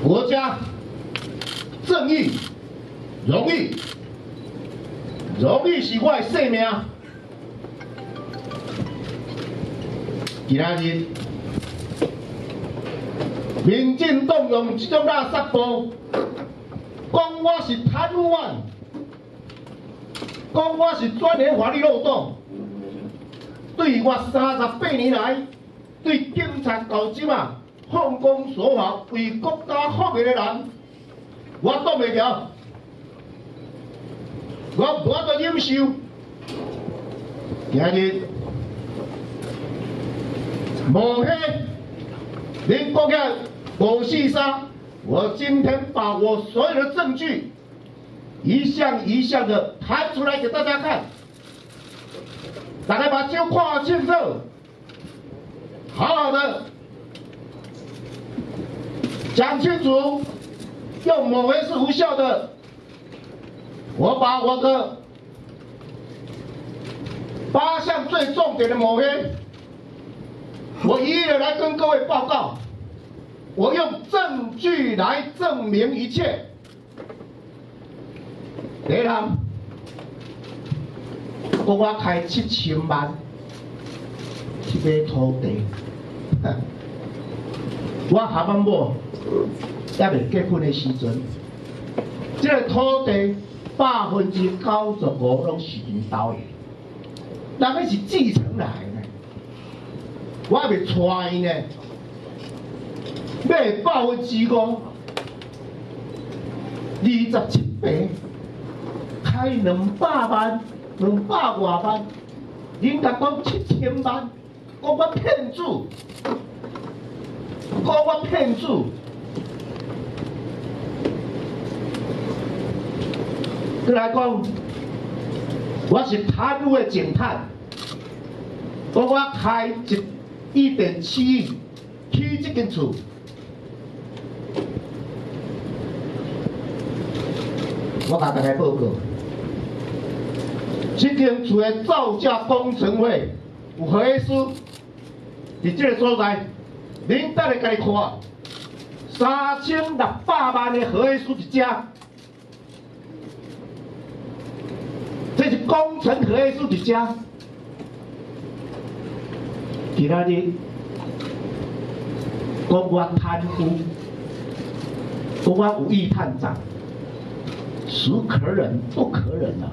国家、正義、榮譽，榮譽是我的性命。今仔日，民進黨用這種垃圾報，講我是貪污案，講我是鑽研法律漏洞，對我38年來對警察到這馬奉公守法、為國家服務的人，我擋袂牢，我無法度忍受。今日抹黑，恁國家543，我今天把我所有的證據一項一項的攤出來給大家看，大家目睭看清楚，好好的講清楚，用抹黑是無效的。我把我的八項最重點的抹黑，我一一的來跟各位報告，我用證據來證明一切。第一項，講我開7000萬去買土地，我含阮某猶未結婚的時陣，這個土地95%攏是𪜶兜的，人彼是繼承來的，我猶未娶𪜶呢，買5%，27坪，開200萬，200外萬，人家講七千萬，講我騙子，講我騙子。閣來講，我是貪污的偵探，講我開1.7億起這間厝，我共大家報告，這間厝的造價工程費有合約書，佇這個所在，恁等下家己看，3600萬的合約書佇遮。這是工程合約書佇遮。今仔日講我貪污，講我有意貪贓，孰可忍不可忍啊！